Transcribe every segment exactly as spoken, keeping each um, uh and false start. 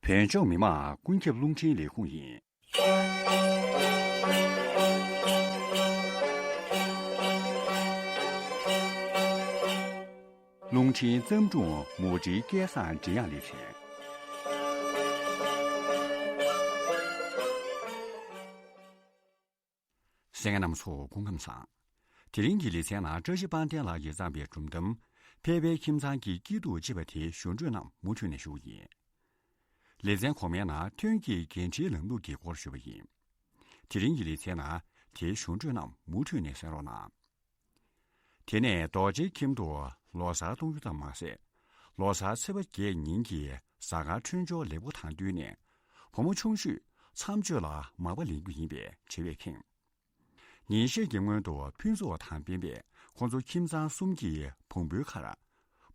བོད་ལྗོངས་མི་དམངས་ཀུན་ཁྱབ་རླུང་འཕྲིན་ལས་ཁུངས་ཡིན། རླུང་འཕྲིན་བརྩམས་སྒྲུང་མུ་འབྲེལ་སྐལ་བཟང་འབྲི་དབྱངས་ལེ་ཚན། གསན་མཁན་རྣམ་ཚོ་སྐུ་ཁམས་བཟང་། དེ་རིང་གི་ལེ་ཚན་ནང་བཀྲ་ཤིས་དཔལ་ལྡན་ལགས་ཀྱིས་བརྩམས་པའི་སྒྲུང་གཏམ། ཕལ་པའི་ཁྱིམ་ཚང་གི་སྐྱིད་སྡུག་ཅེས་པ་དེའི་ཞུ་འཕྲོས་རྣམས་མུ་མཐུད་ནས་ཞུ་གི་ཡིན། ལེ་ཚན་གོང་མའི་ནང་ཐོན་སྐྱེད་འགན་འཁྲིའི་ལམ་ལུགས་ཀྱི་སྐོར་ཞུས་པ་ཡིན། དེ་རིང་གི་ལེ་ཚན་ནང་དེའི་ཞུ་འཕྲོས་རྣམས་མུ་མཐུད་ནས་གསན་རོགས་གནང་། དེ་ནས་རྡོ་རྗེའི་ཁྱིམ་དུ་ལོ་གསར་གཏོང་རྒྱུ་དང་མ་ཟད། ལོ་གསར་ཚེས་པ་བརྒྱད་ཉིན་གྱི་གཟའ་སྐར་འཕྲོད་སྦྱོར་ལེགས་པོ་དང་བསྟུན་ནས། བུ་མོ་ཆུང་ཤོས་མཚམས་གཅོད་ལ་མག་པ་ལེན་རྒྱུ་ཡིན་པའི་དྲི་བས་ཁེངས། ཉིན་ཤས་ཀྱི་སྔོན་དུ་ཕུན་ཚོགས་དང་སྤེན་པས་ཁོང་ཚོ་ཁྱིམ་ཚང་གསུམ་གྱི་བོང་བུའི་ཁར།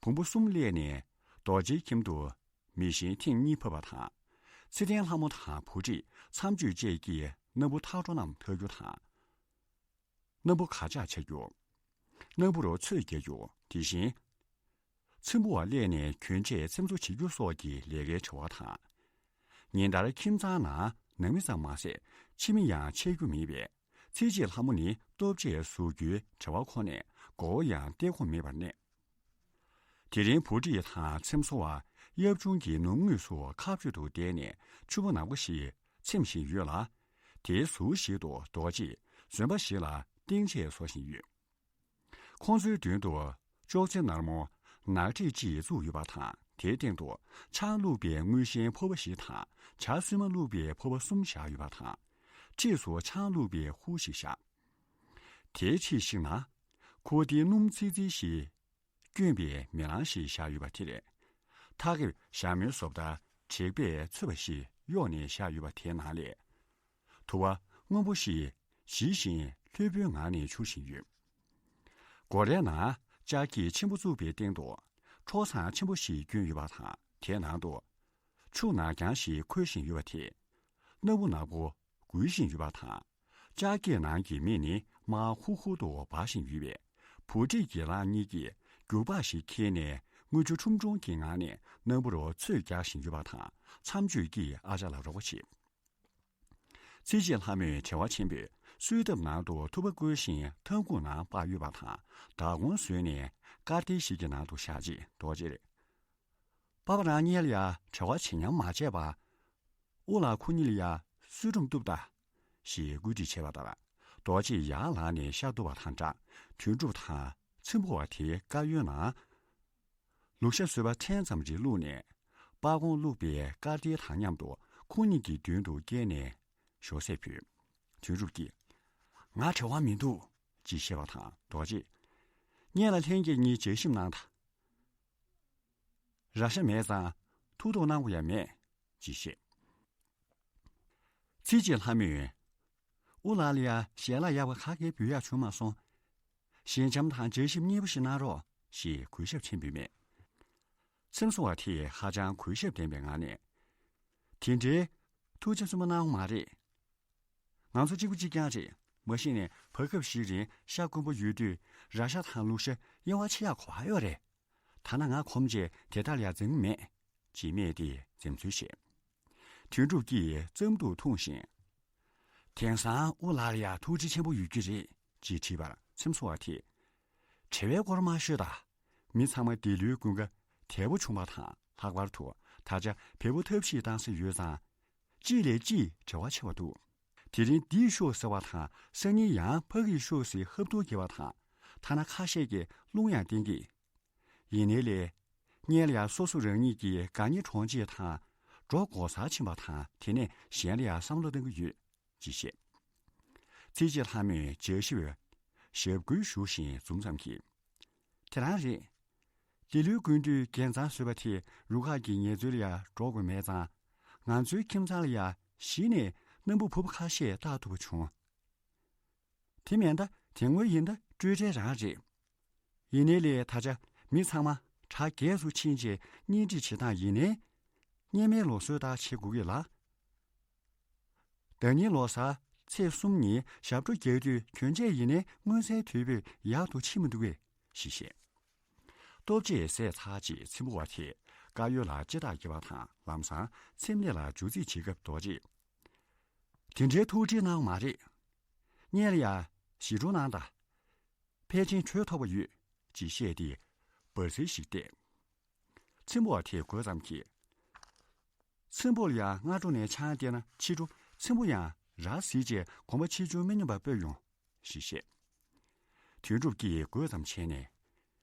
བོང་བུ་གསུམ་སླེབས་ནས་རྡོ་རྗེའི་ཁྱིམ་དུ་མི་གཤིན་ཐེངས་གཉིས་ཕབ་པ་དང་། ཚེ་བརྟན་ལྷ་མོ་དང་བུ་ཁྲིད་མཚམས་གཅོད་བཅས་ཀྱིས་སྣམ་བུ་ཐག་འགྲོ་རྣམས་འཐག་རྒྱུ་དང་། སྣམ་བུ་གར་ཆག་བྱ་རྒྱུ། སྣམ་བུ་རུ་ཚོས་རྒྱག་རྒྱུ། དེ་བཞིན། ཚེམ་བུ་བ་སླེབས་ནས་གྱོན་ཆས་ཚེམ་བཟོ་བྱེད་རྒྱུ་སོགས་ཀྱི་ལས་ཀའི་དྲི་བ་དང་། ཉིན་ལྟར་ཁྱིམ་ཚང་ནང་ནང་མི་ཙམ་མ་ཟད་ཕྱི་མི་ཡང་ཆས་རྒྱུ་མེད་པས། ཚེ་གཅིག་ལྷ་མོ་ནི་ལྟོ་ཆས་བཟོ་རྒྱུའི་བྲེལ་བ་ཁོ་ནས་མགོ་བོ་ཡང་ཏེ་ཁོ་མེད་པར་གནས། དེ་རིང་བུ་ཁྲིད་དང་ཚེམ་བཟོ་བ་གཡབ་ཆུང་གིས་ནུབ་ངོས་སུ་ཁ་གཅོད་དུ་བསྡད་ནས་ཕྱུ་པ་ནག་པོ་ཞིག་ཚེམ་བཞིན་ཡོད་ལ། དེའི་ཟུར་ཞིག་ཏུ་རྡོ་རྗེས་ཟོན་པ་ཞིག་ལ་སྟེང་ཆས་བཟོ་བཞིན་ཡོད། ཁོང་ཚོའི་མདུན་དུ་ཅོག་ཙེ་ནར་མོ་ནག་ཁྲིག་ཅིག་བཙུགས་ཡོད་པ་དང་། དེའི་སྟེང་དུ་ཆང་བླུགས་པའི་དངུལ་ཤན་ཕོར་པ་བཞི་དང་ཇ་བསིལ་མ་བླུགས་པའི་ཕོར་པ་གསུམ་བཞག་ཡོད་པ་དང་། འཁྲིས་སུ་ཆང་བླུགས་པའི་ཧུ་ཞིག་བཞག་དེའི་འཁྲིས་ཤིག་ན། ཁུ་བ་ཏིའི་སྣུམ་ཚིལ་ཚིལ་ཞིག་བསྐྱོན་པའི་མེ་ལོང་ཞིག་བཞག་ཡོད་པ་དེ་རེད། ཐག་གིས་ཞྭ་མོའི་བཟོ་ལྟར་དྲེག་པས་ཚོས་པ་ཞིག་གཡོགས་ནས་བཞག་ཡོད་པ་དེའི་ནང་ལས། དུ་བ་སྔོན་པོ་ཞིག་ཞི་ཞིང་ལྷོད་པོའི་ངང་ནས་འཕྱུར་བཞིན་ཡོད། སྒོ་རའི་ནང་ལྕགས་སྐྱེས་ཆེན་པོ་བཙུགས་པའི་སྟེང་དུ་ཁྲོ་ཟངས་ཆེན་པོ་ཞིག་བསྐྱོན་ཡོད་པ་དང་། དེའི་ནང་དུ་ཆུ་ནག་རྐྱང་ཞིག་ཁོལ་བཞིན་ཡོད་པ་དེས་སྣ་བུག་ནག་པོ་འགུལ་བཞིན་ཡོད་པ་དང་། ལྕགས་སྐྱེས་ནང་གི་མེ་ནི་དམར་ཧུར་ཧུར་དུ་འབར་བཞིན་ཡོད་པས། བུ་ཁྲིད་ཀྱི་ལག་གཉིས་ཀྱིས་རྒྱུག་པ་ཞིག་འཁྱེར་ནས་རྔུལ་ཆུ་ཁྲུམ་ཁྲུམ་གྱི་ངང་ནས་སྣམ་བུ་རུ་ཚོས་རྒྱག་བཞིན་ཡོད་པ་དང་། མཚམས་གཅོད་ཀྱིས་ཨ་ཅག་ལ་རོགས་པ་བྱེད། ཚེ་གཅིག་ལྷ་མོས་བྲེལ་བ་ཆེན་པོས་གསོལ་ཐབ་ནང་དུ་ཐུབ་པ་བཀོལ་ཞིང་ཐང་ཁུག་ནང་སྤར་ཡོད་པ་དང་། བདག་གོང་བཟོས་ནས་དཀར་ཏིལ་ཞིག་གི་ནང་དུ་བཞག་རྗེས་རྡོ་རྗེར། པ་ཕ་རང་གཉིས་ལ་ཡ་བྲེལ་བ་བྱེད་ཉམས་མ་བྱས་པར། ཨུ་ལགས་ཁོ་གཉིས་ལ་ཡ་གསོལ་ཐབ་གཏུབ་དང་། ཞེས་བཀོད་སྒྲིག་བྱས་པ་ལྟར། རྡོ་རྗེས་ཡར་ལངས་ནས་ཤ་གཏུབ་པ་དང་སྦྲགས། དོན་གྲུབ་དང་ཚེམ་བུ་བ་དེའི་དཀར་ཡོལ་ནང་ལུག་ཤ་བཟོས་པ་ཕྲན་ཙམ་ཞིག་བླུགས་ནས། པགས་ཀོང་བླུགས་པའི་དཀར་ཏིལ་དང་མཉམ་དུ་ཁོང་གཉིས་ཀྱི་མདུན་དུ་བསྐྱལ་ནས་ཞོགས་ཟས་ཕུལ། དོན་གྲུབ་ཀྱིས། ང་བྲེལ་བ་མི་འདུག་ཅེས་བཤད་པ་དང་། རྡོ་རྗེས། སྔོན་ལ་ལྷན་རྒྱས་གཉིས་མཇལ་ཞིབ་གནང་དང་། ར་ཤ་མེད་ཙང་ཐུགས་དོགས་གནང་དགོས་ཡ་མེད། ཅེས་བཤད། ཚེ་གཅིག་ལྷ་མོས། ཨུ་ལགས་ལ་ཡ་ཞལ་ལག་ཡག་པ་ག་གེ་འབུལ་ཡག་བྱུང་མ་སོང་། ཞལ་འཆམ་དང་མཇལ་ཞིབ་མཉེས་པོ་ཞིག་གནང་རོགས། ཞེས་གུས་ཞབས་ཆེན་པོས་སྨྲས། ཚེམ་བཟོ་བ་དེས་ཧ་ཅང་གུས་ཞབས་ལྡན་པའི་ངང་ནས། དེ་འདྲའི་ཐུགས་རྗེ་བཙུན་མ་གནང་མ་རེད། ང་ཚོ་གཅིག་པ་གཅིག་རྐྱང་རེད། མ་གཞི་ནས་བར་སྐབས་ཤིག་རིང་ཤ་དཀོན་པོ་ཡོད་དུས་ར་ཤ་དང་ལུག་ཤ་དབྱེ་བ་ཕྱེ་ཡག་གོ་བ་ཡོད་རེད། ཐ་ན་ང་གོམས་རྗེས་དེ་ལྟར་ཡ་འཛེམ་མེད། ཅེས་སྨྲས་ཏེ་འཛེམ་ཚུལ་བཤད། དོན་གྲུབ་ཀྱིས་རྩམ་ཐུག་འཐུང་བཞིན། དེང་སང་ཨུ་ལགས་ལ་ཡ་ཐུགས་རྗེ་ཆེན་པོ་ཡོད་ཀྱི་རེད། ཅེས་དྲིས་པར་ཚེམ་བཟོ་བ་དེས། བྲེལ་བའི་སྐོར་མ་ཤོད་དང་། མི་ཚང་མ་འདི་ལོའི་དགུན་ཁ་དལ་པོ་བྱུང་བ་དང་། ལྷག་པར་དུ་ད་ཆ་བལ་པོ་ཐབས་ཤེས་བཏང་ས་ཡོད་ཙང་། གཅིག་ལས་གཅིག་བྲེལ་བ་ཆེ་བ་འདུག་དེ་རིང་འདིས་ཤོག་ཟེར་བ་དང་སང་ཉིན་ཡང་ཕ་གིས་ཤོག་ཟེར་ཧབ་ཐོབ་བརྒྱབ་པ་དང་། ཐ་ན་ཁ་ཤས་ཀྱིས་རླུང་ཡང་བསྟན་གྱི། ཡིན་ནའི་ལས། སྔོན་ལ་ཡང་སོ་སོ་རང་ཉིད་ཀྱི་དགའ་ཉེ་གྲོངས་རྗེས་དང་། འགྲོ་དགོས་སར་ཕྱིན་པ་དང་དེ་ནས་གཞན་ལ་ཡང་བསམ་བློ་གཏང་གི་ཡོད། ཅེས་བཤད། ཚེ་གཅིག་ལྷ་མོས་མཇལ་ཞིབ་ཞབས་སྐུལ་ཞུ་བཞིན་འཛུམ་ཙམ་གྱིས། དེ་རང་རེད། འདི་ལོའི་དགུན་དུས་རྒྱལ་མཚམས་བཟོས་པ་དེ་རུ་ཁག་གི་ངལ་རྩོལ་ལ་ཡང་འགྲོ་དགོས་མེད་ཙང་། ང་ཚོའི་ཁྱིམ་ཚང་ལ་ཡང་གཞི་ནས་སྣམ་བུ་ཕུབ་ཁ་ཤས་བཏགས་ཐུབ་པ་བྱུང་། དེ་མིན་ད་དེ་སྔོན་ཡིན་ད་སྤྲོས་བྲལ་རང་རེད། ཡིན་ནའི་ལས་ད་ཆ་མི་ཚང་མ་གྲ་རྒྱས་སུ་ཕྱིན་རྗེས་གཉེན་སྒྲིག་བྱེད་སྟངས་ཡིན་ནའི། སྔོན་མའི་ལུགས་སྲོལ་ལྟར་བྱེད་དགོས་ཀྱི་ལ། ཟླ་ཉིན་ལོ་གསར་ཚེས་གསུམ་ཉིན་ཞབས་བྲོ་རྒྱག་དུས་གྱོན་ཆས་ཡིན་ནའི་མངོན་གསལ་དོད་པོས་ཡག་ཏུ་ཕྱིན་མི་འདུག་གས། ཞེས་བཤད། ལྟོ་ཆས་ཟས་ཚར་རྗེས་ཚེམ་བུ་བ་དེས་དཀར་ཡོལ་ལ་ལྕེ་ལྡག་བརྒྱབ་པ་དང་ལམ་སང་ཚེམས་ལས་ལ་རྒྱུག་རྩིས་བྱེད་སྐབས་རྡོ་རྗེས། དེ་འདྲའི་ཐུགས་ཁྲལ་གནང་བ་མ་རེད། སྔོན་ལ་ཡ་ཞི་འགྲོ་གནང་དང་། ཕལ་ཆེར་དྲོད་ཐོབ་པ་ཡོད་ཅེས་བཤད་དེ་འབར་སིལ་ཞིག་བལྟས། ཚེམ་བུ་བ་དེས་དགོད་ཙམ་གྱིས། ཚེམ་བུ་ལ་ཡང་སྔ་དྲོ་ནས་ཆང་བསྟེར་ན་ཕྱི་དྲོ་ཚེམ་བུ་ཡང་ར་བཟི་བྱས་གོམ་པ་ཕྱིར་འབྱོར་མི་སྙོམས་པ་སྤོས་ཡོང་། ཞེས་བཤད། དོན་གྲུབ་ཀྱིས་དགོད་ཙམ་བྱས་ནས།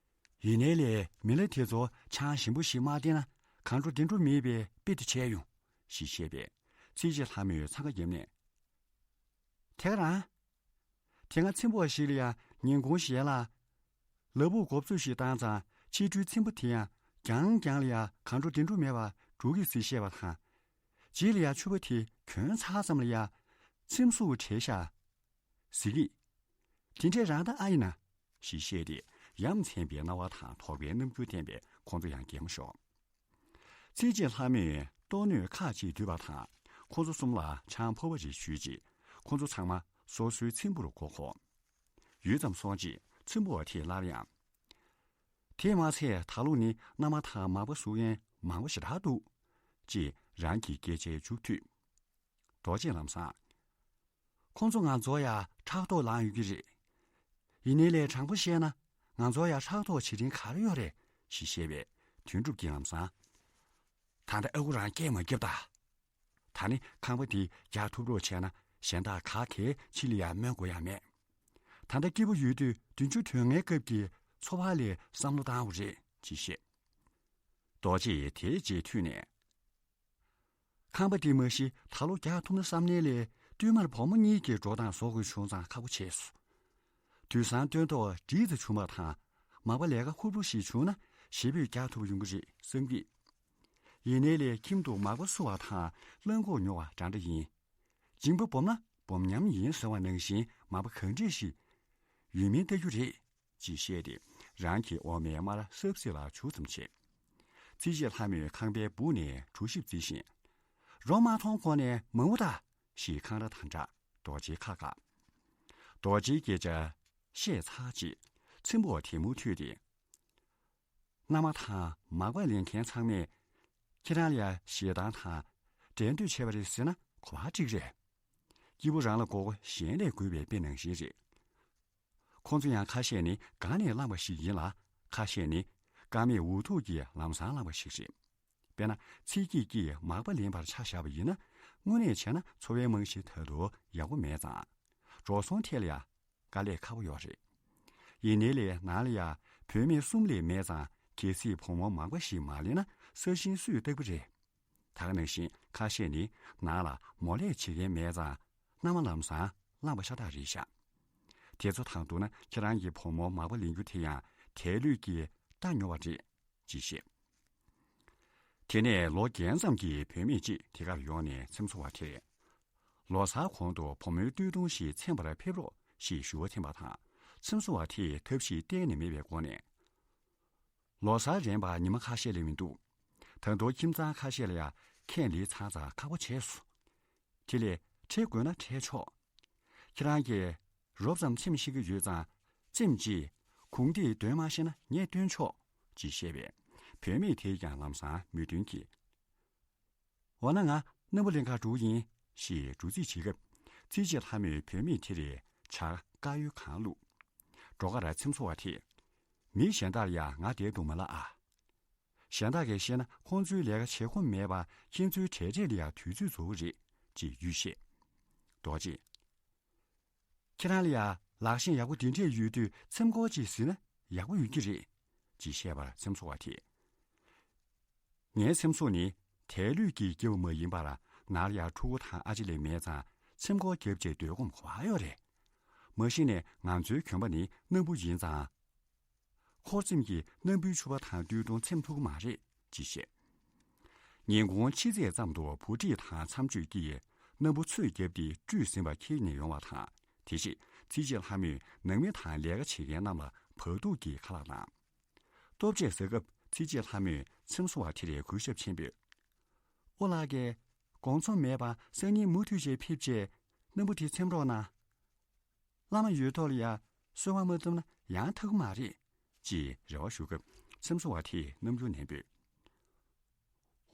ཡིན་ནའི་ལས་མི་ལ་དེ་ཚོ་ཆང་ཞིམ་པོ་ཞིག་མ་བསྟེར་ན་གང་འགྲོ་བདེ་འགྲོ་མེད་པའི་དཔེ་དེ་བྱས་ཡོང་། ཞེས་བཤད་པས་ཚེ་རྗེ་ལྷ་མོས་འཚང་ཁ་བརྒྱབ་ནས། དེ་ག་རང་། དེ་སྔ་ཚེམ་བུ་བ་ཞིག་ལ་ཡང་ཉིན་གུང་ཞལ་ལ། ལ་ཕུག་འགོ་བཙུགས་ཤིག་བཏང་ཙང་ཕྱི་དྲོའི་ཚེམ་བུ་དེ་ཡང་རྒྱང་རྒྱང་ལ་ཡང་གང་འགྲོ་བདེ་འགྲོ་མེད་པར་འགྲོ་གི་ཟེར་བཤད་པ་དང་། རྗེས་ལ་ཡང་ཕྱུ་པ་དེ་གྱོན་ཚར་ཙམ་ལ་ཡང་ཚེམ་ཟུག་བྲེལ་ཤག་ཟེར་གི། དེ་འདྲས་རང་ད་ཨ་ཡིན་ན། ཞེས་བཤད་དེ་ཡ་མཚན་པའི་སྣང་བ་དང་དོགས་པའི་རྣམ་འགྱུར་བསྟན་པས་ཁོང་ཚོ་ཡང་གད་མོ་ཤོར། ཚེ་རྗེ་ལྷ་མོས་ལྟོ་སྣོད་ཁག་ཅིག་བསྡུས་པ་དང་ཁོང་ཚོ་གསུམ་ལ་ཆང་ཕོར་པ་རེ་ཞུས་རྗེས་ཁོང་ཚོ་ཚང་མ་སོ་སོའི་ཚེམ་བུར་མགོ་འཁོར། ཡུད་ཙམ་སོང་རྗེས་ཚེམ་བུ་བ་དེས་སླར་ཡང་། དེས་མ་ཚད་ད་ལོ་ནི་མནའ་མ་དང་མག་པ་བཟོ་མཁན་མང་པོ་ཞེ་དྲག་འདུག་ཅེས་རང་གི་སྐད་ཆའི་མཇུག་མཐུད། རྡོ་རྗེས་ལམ་སང་། ཁོང་ཚོ་ང་ཚོ་ཡ་ཕྲག་དོག་ལངས་ཡོད་ཀྱི་རེད། ཡིན་ནའི་ལས་དྲང་པོ་བཤད་ན་ང་ཚོ་ཡ་ཕྲག་དོག་བྱེད་རིན་ག་རེ་ཡོད་རེད་ཞེས་བཤད་པས་དོན་གྲུབ་ཀྱིས་ལམ་སང་། ད་ལྟ་ཨ་ཁུ་རང་སྐད་མ་རྒྱབ་ད། ད་ནི་ཁང་པ་འདི་རྒྱག་ཐུབ་རོགས་བྱས་ན་གཞན་དག་ག་གེ་ཕྱི་ལ་ཡ་སྨོན་དགོས་ཡ་མེད། ད་ལྟ་སྐྱིད་པོ་ཡོད་དུས་བདུན་ཅུ་དོན་ལྔའི་སྐབས་ཀྱི་འཚོ་བ་ལས་བསམ་བློ་བཏང་དགོས་རེད་ཅེས་བཤད། རྡོ་རྗེས་དེའི་རྗེས་མཐུད་ནས། ཁང་པ་འདི་མ་གཞི་ད་ལོ་རྒྱག་ཐུབ་ན་བསམ་ནའི་ལས་བསྟུད་མར་བུ་མོ་གཉིས་ཀྱི་འགྲོ་སྟངས་བཟོ་དགོས་བྱུང་ཙང་ཁག་པོ་བྱས་སོང་། དུས་སང་སྟོན་ཐོག་འགྲིག་ཙམ་བྱུང་བ་དང་མག་པ་ལས་ཀ་ཁུར་པོ་ཞིག་བྱུང་ན་ཞེ་པོས་རྒྱག་ཐུབ་ཡོང་གི་རེད་བསམ་གི། ཡིན་ནའི་ལས་ཁྱིམ་དུ་མག་པ་བསུ་བ་དང་རླངས་འཁོར་ཉོ་བ་འདྲ་འདྲ་ཡིན། སྦྱིན་པ་སྦོམ་ན་སྦོམ་ཉམས་ཡིན་ཟེར་བ་ནང་བཞིན་མག་པ་གང་འདྲས་ཤིག་ཡོད་མིན་ལྟ་རྒྱུ་རེད། ཅེས་བཤད་དེ་རང་གི་འོ་མའི་དམར་སབ་སིབ་ལ་བྱུག་ཙམ་བྱས། ཚེ་རྗེ་ལྷ་མོས་ཁང་པའི་སྦུག་ནས་གྲོ་ཞིབ་བརྩིས་ཤིང་། རོ་མ་མཐོང་གོང་ནས་མང་པོ་ད་ཞེས་འཁང་ར་དང་སྦྲགས་རྡོ་རྗེའི་ཁ་བཀག་རྡོ་རྗེའི་སྐད་ཆ་བཤད་ཚར་རྗེས་ཚེམ་བུ་བ་དེ་མུ་མཐུད་དེ། མནའ་མ་དང་མག་པ་ལེན་མཁན་ཚང་མས་ཁྱེད་རང་ལ་ཡ་ཞེ་སྡང་དང་འགྲན་བསྡུར་བྱས་པ་རེད་ཟེར་ན་གོ་བ་འགྲིག་རེད། སྐྱིད་པོ་རང་ལ་མགོ་སྐོར་གཞན་ལས་དགོས་པའི་དཔེ་ནང་བཞིན་རེད། ཁོང་ཚོ་ཡང་ཁ་ཤས་ནི་སྒང་ནས་བླངས་པ་ཞིག་ཡིན་ལ་ཁ་ཤས་ནི་ཀ་མད་འུ་ཐུག་གིས་ལམ་སང་བླངས་པ་ཞིག་རེད། དཔེར་ན་ཚེ་སྐྱིད་ཀྱིས་མག་པ་ལེན་པར་ཆ་བཞག་པ་ཡིན་ན་དངོས་གནས་བྱས་ན་འཚོ་བའི་རྨང་གཞི་ད་དུང་ཡག་པོ་མེད་ཙང་། འགྲོ་སོང་ཐད་ལ་ཡང་དཀའ་ལས་ཁག་པོ་ཡོད་རེད། ཡིན་ནའི་ལས་ནང་ལ་ཡང་བུད་མེད་གསུམ་ལས་མེད་ཙང་གལ་སྲིད་བུ་མོ་མག་པ་ཞིག་མ་ལེན་ན་ས་ཞིང་སུས་བཏབ་ཀྱི་རེད། ད་ག་ནང་བཞིན་ཁ་ཤས་ནི་ནང་ལ་མོ་ལས་བྱེད་མཁན་མེད་ཙང་མནའ་མ་ལམ་སང་བླངས་པ་ཤ་སྟག་རེད་ཤག་དེ་ཚོ་དང་བསྡུར་ན་ཁྱེད་རང་གི་བུ་མོ་མག་པ་ལེན་རྒྱུ་དེ་ཡང་དལ་ལུས་ཀྱི་རྟ་ཉོ་བ་རེད་ཅེས་བཤད། དེ་ནས་ལོ་རྒན་ཙམ་གྱི་བུད་མེད་ཅིག་དེ་གར་ཡོང་ནས་ཚེམ་བཟོ་བ་དེས། ལོ་གསར་གོང་དུ་བུ་མོའི་སྟོད་ཐུང་ཞིག་འཚེམ་པར་ཕེབས་རོགས་ཞེས་ཞུ་བ་འཐེན་པ་དང་ཚེམ་བཟོ་བ་དེས་ཐབས་ཤེས་གཏན་ནས་མེད་པའི་སྒོ་ནས། ལོ་གསར་རན་པ་ཉི་མ་ཁ་ཤས་ལས་མི་འདུག་ད་དུང་ཁྱིམ་ཚང་ཁ་ཤས་ལ་ཡང་ཁས་ལེན་ཚར་ཙང་ཁག་པོ་བྱས་སོང་། དེ་ལས་ཁྲལ་དགོས་ན་ཁྲལ་ཆོག་ཁྱེད་རང་གིས་རོབ་ཙམ་འཚེམ་ཤེས་ཀྱི་ཡོད་ཙང་འཚེམ་རྗེས་གུང་སྟེགས་འདོན་མ་ཤེས་ན་ངས་འདོན་ཆོག་ཅེས་བཤད་པས་བུད་མེད་དེས་ཀྱང་ལམ་སང་མོས་མཐུན་གྱིས། འོ་ན་ང་སྣམ་བུ་ལེན་གར་འགྲོ་གི་ཡིན་ཞེས་འགྲོ་རྩིས་བྱེད་སྐབས་ཚེ་རྗེ་ལྷ་མོས་བུད་མེད་དེར་ཇ་དཀར་ཡོལ་གང་བླུགས། འགྲོ་ཁར་ཚེམ་བཟོ་བ་དེས། མི་གཞན་དག་ལ་ཡང་ང་བསྡད་འདུག་མ་ལབ་ཨ། གཞན་དག་གིས་བཤད་ན་ཁོང་ཚོའི་ལས་ཀ་བྱེད་ཁོམ་མེད་པ་ཁྱེད་ཚོའི་གྲས་གྲས་ལ་ཡང་དུས་ཚོད་རྫོགས་པ་རེད་ཅེས་ཡུས་བཤད། རྡོ་རྗེས། ཁྱེད་རང་ལ་ཡང་ལག་ཤེས་ཡག་པོ་དེ་འདྲས་ཡོད་དུས་ཚེམ་སྐོར་ཅིག་གཟིགས་ན་ཡག་པོ་ཡོད་ཀྱི་རེད་ཅེས་བཤད་པར་ཚེམ་བཟོ་བ་དེས། ངའི་ཚེམ་བཟོ་ནི་དལ་ལུས་ཀྱིས་བསྐྱེད་པ་མ་ཡིན་པར་ནང་ལ་ཡང་ཕྲུ་གུ་དང་ཨ་ཅེ་ལས་མེད་ཙང་ཚེམ་སྐོར་བརྒྱབ་རྗེས་སྡོད་ཁོམ་ག་པར་ཡོད་རེད། མ་གཞི་ནས་ང་ཚོའི་གྱོན་པ་ནི་སྣམ་བུ་ཡིན་ཙང་། འཁོར་ཚེམ་གྱི་སྣམ་བུའི་ཕྱུ་པ་དང་སྟོད་ཐུང་ཚེམ་ཐུབ་ཀྱི་མ་རེད་ཅེས་བཤད། ཉིན་གུང་ཕྱི་ཚེས་ཙམ་དུ་བུ་ཁྲིད་དང་མཚམས་གཅོད་ཀྱིས་སྣམ་བུ་ཚོས་བརྒྱབ་སྟེ་བཀྲུས་ཟིན་པ་འཁྱེར་ནས་ཡོང་བ་དང་དེ་རྗེས་ཚེ་རྗེ་ལྷ་མོས་ནང་མི་དང་ལས་ཀ་བྱེད་མཁན་རྣམས་ལ་བག་ཐུག་གིས་ཁ་ལག་གནང་། ལྟོ་ཆས་ཟ་སྐབས་ཚེ་རྗེ་ལྷ་མོས་ཚེམ་བཟོ་བ་དེར་གུས་ཞབས་ཆེན་པོས། ཨོ་ལགས་ཀྱེ། དགོང་ཚོམས་མེད་པར་སང་ཉིན་མུ་མཐུད་བྱས་ཕེབས་བྱས་སྣམ་བུ་དེ་ཚེམ་རོགས་གནང་། བླ་མ་ཡོད་ཐོག་ལ་ཡ་གསོལ་བ་མ་བཏབ་ན་ཡང་ཐར་གི་མ་རེད་ཅེས་རེ་བ་ཞུ་སྐབས་ སེམས་གསོ་བ་དེས་རྣམ་འགྱུར་ནན་པོས།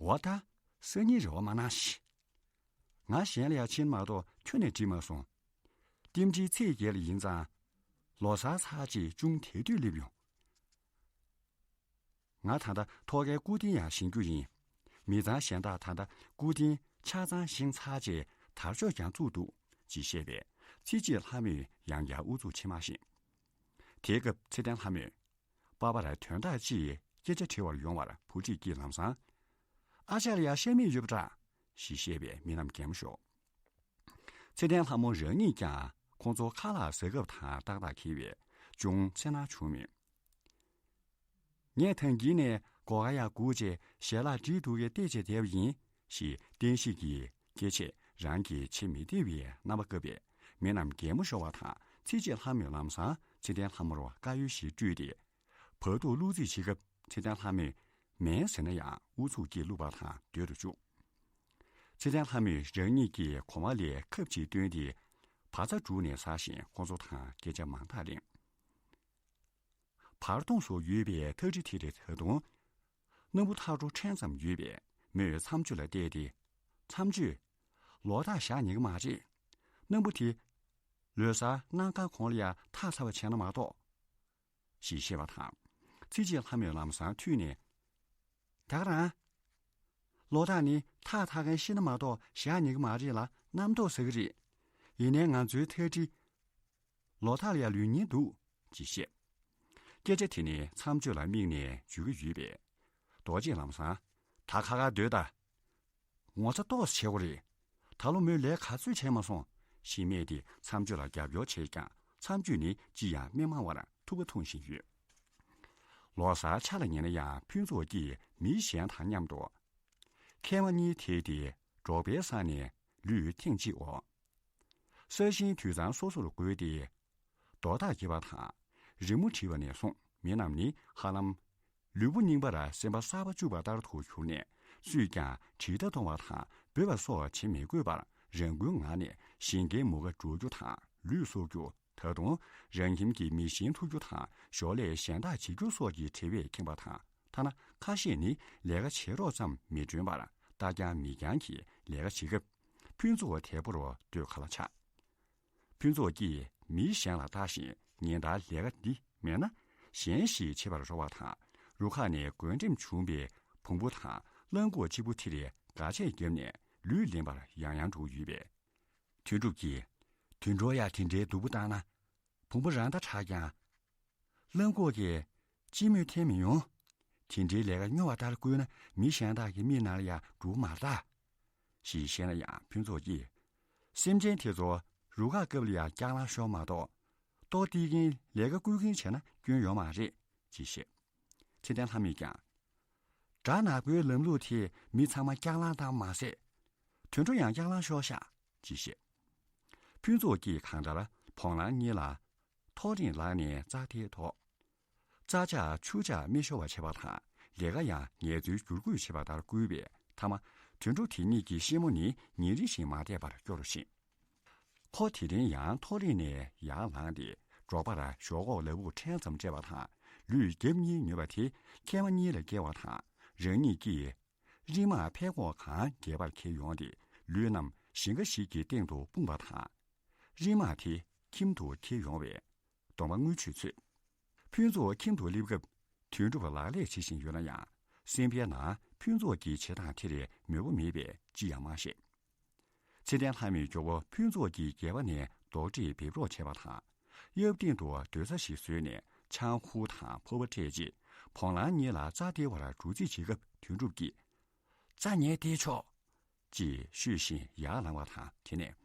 འོ་ད། སང་ཉིན་རེ་བ་མ་གནང་ཞིག་ང་གཞན་ལ་ཡང་ཕྱིན་མ་གཏོགས་ཁྱོད་ནས་དྲིས་མ་སོང་། རྟེན་འབྲེལ་ཚེས་བརྒྱད་ལ་ཡིན་ཙང་། ལོ་གསར་ཚར་རྗེས་ཅུང་དལ་དུས་སླེབས་ཡོང་། ང་ད་ལྟ་ཐོག་ཁའི་སྐུ་རྟེན་ཡང་བཞེངས་རྒྱུ་ཡིན། མི་ཚང་གཞན་དག་ད་ལྟ་སྐུ་རྟེན་ཆ་ཚང་བཞེངས་ཚར་རྗེས་དར་ལྕོག་ཀྱང་བཙུགས་འདུག་ཅེས་བཤད་པས། ཚེ་སྐྱིད་ལྷ་མོས་ཡང་བསྐྱར་ཨུ་ཚུགས་བྱེད་མ་ཤེས། དེའི་སྐབས་ཚེ་བརྟན་ལྷ་མོས། པ་ཕར་དོན་དག་ཅིག་སྐད་ཆ་དྲི་བར་ཡོང་བར་བུ་ཁྲིད་ཀྱིས་ལམ་སང་། ཨ་ཅག་ལ་ཡང་ཤ་མེད་ཡོད་པ་འདྲ། ཞེས་བཤད་པས་མི་རྣམས་གད་མོ་ཤོར། ཚེ་བརྟན་ལྷ་མོ་རང་ཉིད་ཀྱང་ཁོང་ཚོ་ཁ་ལག་ཟ་སྐབས་དང་ཏག་ཏག་འཁེལ་བས་ཅུང་འཚེར་སྣང་བྱུང་མོད། ངས་ཐང་དཀྱིལ་ནས་སྒོ་ཁ་ཡར་སྒུག་བྱས་ཞལ་ལག་སྒྲིག་འདུག་གས་བལྟས་བྱས་བསྡད་པ་ཡིན། ཞེས་བསྟན་བཤིག་གིས་སྐད་ཆས་རང་གིས་བྱེད་མི་བདེ་བའི་རྣམ་པ་བཀབ་པས་མི་རྣམས་གད་མོ་ཤོར་བ་དང་། ཚེ་སྐྱིད་ལྷ་མོས་ལམ་སང་ཚེ་བརྟན་ལྷ་མོར་དཀར་ཡོལ་ཞིག་སྤྲུལ་ཏེ། བར་དུ་བླུགས་རྩིས་བྱེད་སྐབས་ཚེ་བརྟན་ལྷ་མོས་མིན་ཟེར་ན་ཡང་ཨུ་ཚུགས་ཀྱིས་བླུགས་པ་དང་སྡོད་དུ་བཅུག་ཚེ་བརྟན་ལྷ་མོས་རང་ཉིད་ཀྱི་གོང་བ་ལས་ཁབ་ཅིག་བཏོན་ཏེ་བ་ཚྭ་བྲུས་ནས་ཟ་བཞིན་ཁོང་ཚོ་དང་སྐད་ཆ་མང་དག་གླེང་། བར་སྟོང་སུ་ཡོད་པའི་ཐགས་ཁྲི་དེ་རེད། ད་དུང་སྣམ་བུ་ཐགས་འགྲོ་ཕྲན་ཙམ་ཡོད་པས་མོས་མཚམས་གཅོད་ལ་བལྟས་ཏེ། མཚམས་གཅོད། ལོ་ཐགས་བཞག་ཉན་གི་མ་རེད། སྣམ་བུ་དེ་ལོ་གསར་གནམ་གང་གོང་ལ་ཡང་ཐགས་ཚར་བ་བྱས་ན་མ་གཏོགས། ཞེས་བཤད་པ་དང་། ཚེ་སྐྱིད་ལྷ་མོས་ལམ་སང་ཐུག་ནས། ད་ག་རང་། ལོ་ཐགས་ནི་ཐགས་ཐགས་མཁན་ཤི་ན་མ་གཏོགས་བཞག་ཉན་གི་མ་རེད་ལ་རྣམ་རྟོག་ཟ་གི་རེད། ཡིན་ནའི་ང་ཚོའི་ཐགས་ཁྲི། ལོ་ཐགས་ལ་ཡང་ལུས་ཉེན་འདུག་ཅེས་བཤད། སྐད་ཆ་དེ་ནི་མཚམས་གཅོད་ལ་དམིགས་ནས་བརྗོད་ཀྱི་ཡོད་པས། རྡོ་རྗེས་ལམ་སང་། ད་ཁ་ཁ་སྡོད་ད། ངོ་ཚ་ཏོག་ཙམ་བྱེད་དགོས་རེད། ད་ལོ་མོས་ལས་ག་ཚོད་བྱས་མ་སོང་། ཞེས་སྨྲས་ཏེ་མཚམས་གཅོད་ལ་རྒྱབ་སྐྱོར་བྱས་ཀྱང་མཚམས་གཅོད་ནི་ཅི་ཡང་མི་སྨྲ་བར་ཐུག་པ་འཐུང་བཞིན་ཡོད། ལོ་གསར་འཆར་ལ་ཉན་ན་ཡང་ཕུན་ཚོགས་ཀྱིས་མི་གཞན་དང་མཉམ་དུ། མཁལ་མ་གཉིས་ཐེག་སྟེ་འབྲོག་པའི་ས་ནས་ལུད་ཐེངས་གཅིག་འོང་། ས་ཞིང་དུད་ཚང་སོ་སོར་བགོས་ཏེ། རྡོ་ཐགས་འགེབས་པ་དང་། རི་མོ་བྲིས་པ་ནས་བཟུང་མི་རྣམས་ནི་ཧ་ལམ། ལུས་པོ་རྙིང་པར་སེམས་པ་གསར་པ་བཅུག་པ་ལྟར་དུ་གྱུར་ནས། སུས་ཀྱང་དྲིལ་བརྡ་གཏོང་བ་དང་འབོད་པ་སོགས་བྱེད་མི་དགོས་པར་རང་འགུལ་ངང་ནས་ཞིང་ཁའི་མུ་ཁ་འགྲོ་རྒྱུ་དང་ལུད་གསོག་རྒྱུ། ད་དུང་རང་ཁྱིམ་གྱི་མི་ཞིང་འཐུ་རྒྱུ་དང་ཞོར་ལས་གཞན་དག་བྱེད་རྒྱུ་སོགས་ཀྱི་བྲེལ་བས་ཁེངས་པ་དང་། ཐ་ན་ཁ་ཤས་ནི་ལས་ཀ་བྱེད་རོགས་ཙམ་མི་སྒྲོན་པར་ལྟ་རྐྱང་མི་རྐྱང་གིས་ལས་ཀ་བྱེད་སྐབས་ཕུན་ཚོགས་དལ་པོར་སྡོད་ག་ལ་ཆགས། ཕུན་ཚོགས་ཀྱིས་མི་གཞན་ལ་ལྟ་བཞིན་ཉིན་ལྟར་ལས་ཀ་འདི་མེད་ན་གཞན་ཞིག་བྱེད་པར་རོ་བ་དང་རུ་ཁག་ནས་བགོ་འགྲེམས་བྱུང་བའི་བོང་བུ་དང་གླང་གོག་གཅིག་པུ་དེ་རེ་འགའ་ཆད་བརྒྱབ་ནས་ལུད་ལེན་པར་ཡང་ཡང་འགྲོ་གི་ཡོད་པས། དོན་གྲུབ་ཀྱིས། དུད་འགྲོ་ཡང་དེ་འདྲའི་སྡུག་པོ་བཏང་ན། བོང་བུ་རང་ད་དྲག་ཀྱང་། གླང་གོག་གིས་ཅི་སྨོས་ཐེ་མི་ཡོང་། དེ་འདྲའི་ལས་ཀ་སྨྱོ་བ་ལྟར་བསྐུལ་ན་མི་གཞན་དག་གི་མིག་ནང་ལ་ཡང་འགྲོ་མ་རེད་ད། ཞེས་བཤད་ན་ཡང་ཕུན་ཚོགས་ཀྱིས། སེམས་ཅན་དེ་ཚོ་རུ་ཁག་སྐབས་ལ་ཡང་སྐྱག་ལང་ཤོར་མ་གཏོགས། ལྟོ་སྟེར་མཁན་ལས་ཀ་བསྐུལ་མཁན་བྱས་ན་སྐྱོན་ཡོད་མ་རེད་ཅེས་བཤད། ཚེ་བརྟན་ལྷ་མོས་ཀྱང་། དགྲ་ནག་པོའི་ལམ་ལུགས་དེས་མི་ཚང་མ་སྐྱག་ལང་བཏང་མ་ཟད། དུད་འགྲོ་ཡང་སྐྱག་ལང་ཤོར་ཤག་ཅེས་བཤད། ཕུན་ཚོགས་ཀྱིས་གང་ལྟར་བོང་ལང་གཉིས་ལ་ཐོག་རིང་ལངས་ནས་རྩྭ་དེའི་ཐོག་རྩྭ་ཆག་ཆུ་ཆག་མི་ཤོར་བ་བྱེད་པ་དང་ལས་ཀ་ཡང་ངལ་རྩོལ་བསྒྱུར་བཀོད་བྱེད་པ་ལྟར་བསྐུལ་བས་མཐའ་མ་དུད་འགྲོ་དེ་གཉིས་ཀྱི་ཤི་མོ་ནི་ཉིན་རེ་བཞིན་མ་བསྡད་པར་སྐྱོ་རུ་ཕྱིན། ཁོ་དེ་རིང་ཡང་ཐོག་རིང་ནས་ཡར་ལངས་ཏེ་འབྲོག་པར་ཞོག་ཁོག་ལ་འུག་ཕྲན་ཙམ་སྤྲད་པ་དང་ལུད་རྒྱབ་གཉིས་ཉོས་པ་དེ་མཁལ་མ་གཉིས་ལ་བསྐྱལ་བ་དང་རང་ཉིད་ཀྱིས། རིལ་མ་ཕད་ཀོག་གང་རྒྱས་པར་འཁྱེར་ཡོང་སྟེ་ལུད་རྣམས་ཞིང་ཁ་ཞིག་གི་སྟེང་དུ་སྤུངས་པ་དང་། རིལ་མ་དེ་ཁྱིམ་དུ་འཁྱེར་ཡོང་བས་གདོང་པ་རྔུལ་ཆུས་ཚོས། ཕུན་ཚོགས་ཁྱིམ་དུ་སླེབས་སྐབས་དོན་གྲུབ་ལག་ལེན་བྱེད་བཞིན་ཡོད་ན་ཡང་སེམས་པའི་ནང་ཕུན་ཚོགས་ཀྱི་བྱེད་སྟངས་དེར་མོས་པོ་མེད་པས་ཅི་ཡང་མ་བཤད། ཚེ་བརྟན་ལྷ་མོས་མགྱོགས་པོ་ཕུན་ཚོགས་ཀྱི་སྒལ་པ་ནས་རྡོག་ཁྲེས་འབེབས་རོགས་བྱས་པ་དང་། གཡབ་སྟེང་དུ་སྡོད་ས་ཞིག་བཟོས་ནས་ཆང་ཁུར་དང་ཕོར་པ་སྤྲད་རྗེས་བོང་ལང་གཉིས་ལ་རྩྭ་སྟེར་བར་འགྲོ་རྩིས་བྱེད་སྐབས་དོན་གྲུབ་ཀྱིས། རྩྭ་ངས་སྟེར་ཆོག་ཅེས་ཤོད་བཞིན་ཡར་ལངས་པ་དང་དེ་ནས།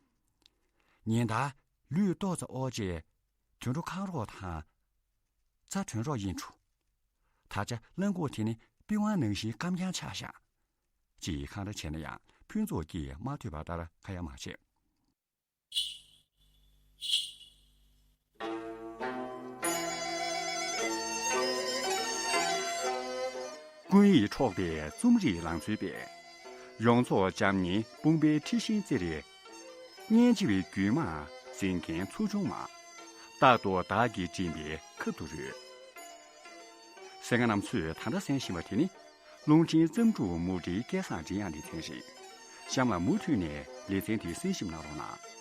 ཉིན་ལྟར་ལུད་ཏོག་ཙམ་དབོར་རྗེས་དུད་འགྲོ་ཁང་རོགས་དང་། རྩྭ་དྲོན་རོགས་ཡིན་འགྲོ། ད་ཆ་གླང་གོག་དེ་ནི་པི་ཝང་ནང་བཞིན་སྐམ་རྐྱང་ཆགས་ཤག་ཅེས་འཁང་ར་བྱས་ན་ཡང་ཕུན་ཚོགས་ཀྱིས་མ་ཐོས་པ་ལྟར་ཁ་ཡ་མ་བྱས། ཀུན་ཡིད་འཕྲོག་པའི་རྩོམ་རིག་ལང་ཚོའི་དཔལ། ཡོངས་རྫོགས་འཇམ་མཉེན་དཔུང་པའི་འཁྲི་ཤིང་རྩེར། སྙན་འཇེབས་པའི་རྒྱུད་མང་འཛིན་མཁན་ཚོགས་ཆུང་མ། རྟག་ཏུ་བདག་གིས་མགྲིན་པའི་ཁབ་ཏུ་རོལ། གསན་མཁན་རྣམ་ཚོས་ད་ལྟ་གསན་བཞིན་པ་དེ་ནི། རླུང་འཕྲིན་བརྩམས་སྒྲུང་མུ་འབྲེལ་སྐལ་བཟང་མགྲིན་དབྱངས་ལེ་ཚན་རེད། གཤམ་ལ་མུ་མཐུད་ནས་ལེ་ཚན་དེ་གསན་ཞིབ་གནང་རོགས་གནང་།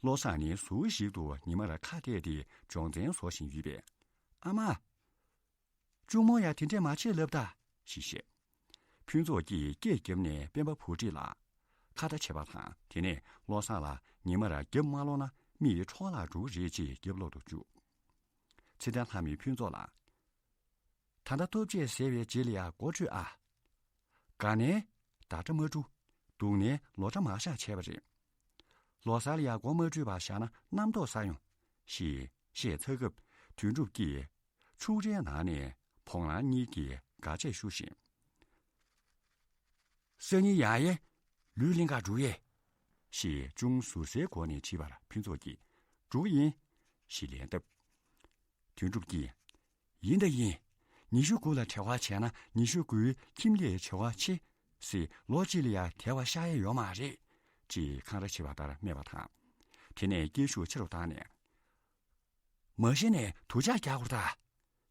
བློ་བཟང་ནི་ཟུར་ཞིག་ཏུ་ཉི་མ་ར་ཁ་གཏད་དེ་སྦྱོང་ཚན་བཟོ་བཞིན་ཡོད་པས། ཨ་མ། གཅུང་མོ་ཡང་དེ་འདྲས་མ་བྱེད་ལབ་ད། ཞེས་བཤད། ཕུན་ཚོགས་ཀྱིས་སྐད་བརྒྱབ་ནས་སྤེན་པ་བུ་ཁྲིད་ལ་ཁ་བརྡ་བྱས་པ་དང་། དེ་ནས་བློ་བཟང་ལ་ཉི་མ་ར་རྒྱབ་མ་ལོག་ན་མིག་འཕྲོག་ལ་འགྲོ་གི་རེད་ཅེས་རྒྱབ་ལོག་ཏུ་བཅུག། ཚེ་བརྟན་ལྷ་མོས་ཕུན་ཚོགས་ལ། ད་ལྟ་ལྟོ་ཆས་ཟས་པའི་རྗེས་ལ་ཡ་སྒོ་ཕྱེ་ཨ། དགའ་ནས་ཟླ་སྒྲ་མ་བཀྲུ། སྡུག་ནས་ལོ་སྒྲ་མ་བཞག་བྱས་པ་རེད། ལོ་གསར་ལ་ཡ་སྒོ་མ་བཀྲུས་པར་བཞག་ན་རྣམ་རྟོག་ཟ་ཡོང་། ཞེས་བཤད་ཚར་སྐབས་དོན་གྲུབ་ཀྱིས་ཕྱུགས་རའི་ནང་ནས་བོང་ལང་གཉིས་ཀྱི་སྒ་ཆས་བཤུ་ཞིང་། སང་ཉིན་ཡར་ཡས་ལུས་གླིང་གར་འགྲོ་ཡས། ཞེས་ཅུང་ཟུར་ཟའི་སྒོ་ནས་དྲིས་པར་ཕུན་ཚོགས་ཀྱིས། འགྲོ་གི་ཡིན། ཞེས་ལན་བཏབ། དོན་གྲུབ་ཀྱིས། ཡིན་ད་ཡིན། ཉི་ཤུ་དགུ་ལ་བྲེལ་བ་བྱས་ན་ཉི་ཤུ་དགུའི་ཁྱིམ་ལས་བྲེལ་བ་ཆེ་སྲིད་ལོ་གཅིག་ལ་ཡང་བདེ་བ་ཤར་ཡས་ཡོད་མ་རེད། ཅེས་འཁང་ར་བྱེད་པ་ལྟར་སྨྲས་པ་དང་། དེ་ནས་སྐད་ཤུགས་ཆེ་རུ་བཏང་ནས། མ་གཞི་ནས་དུ་ཅག་རྒྱག་དགོས་ད།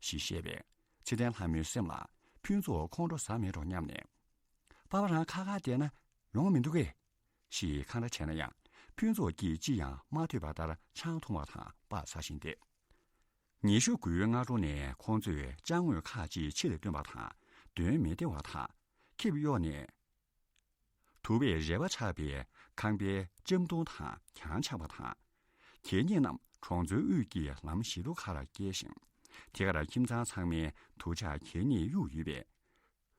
ཞེས་བཤད་པས་ཚེ་བརྟན་ལྷ་མོའི་སེམས་ལ་ཕུན་ཚོགས་ཁོང་ཁྲོ་ཟ་མེད་འགྲོ་སྙམ་ནས། པ་ཕ་རང་ཁ་ཁ་བསྡད་ན་ཡོང་མི་འདུག་གས། ཞེས་འཁང་ར་བྱས་ན་ཡང་ཕུན་ཚོགས་ཀྱིས་ཅི་ཡང་མ་ཐོས་པ་ལྟར་ཆང་འཐུང་བ་དང་སྤགས་ཟ་བཞིན་བསྡད། ཉི་ཤུ་དགུའི་སྔ་དྲོ་ནས་ཁོང་ཚོས་ཅ་དངོས་ཁག་ཅིག་ཕྱི་ལ་བཏོན་པ་དང་། དོན་མི་བདེ་བ་དང་། ཁེབས་གཡོགས་ནས། དུ་བས་རལ་པ་ཆགས་པའི་ཁང་པའི་ལྕམ་དུང་དང་གྱང་ཆག་པ་དང་། གད་སྙིགས་རྣམས་གྲོང་ཚོའི་དབུས་ཀྱི་ལམ་བཞི་ལུ་ཁ་ལ་བསྐྱལ་ཞིང་། དེ་གར་ཁྱིམ་ཚང་ཚང་མའི་དུ་ཆ་གད་སྙིགས་གཡུགས་ཡོད་པས།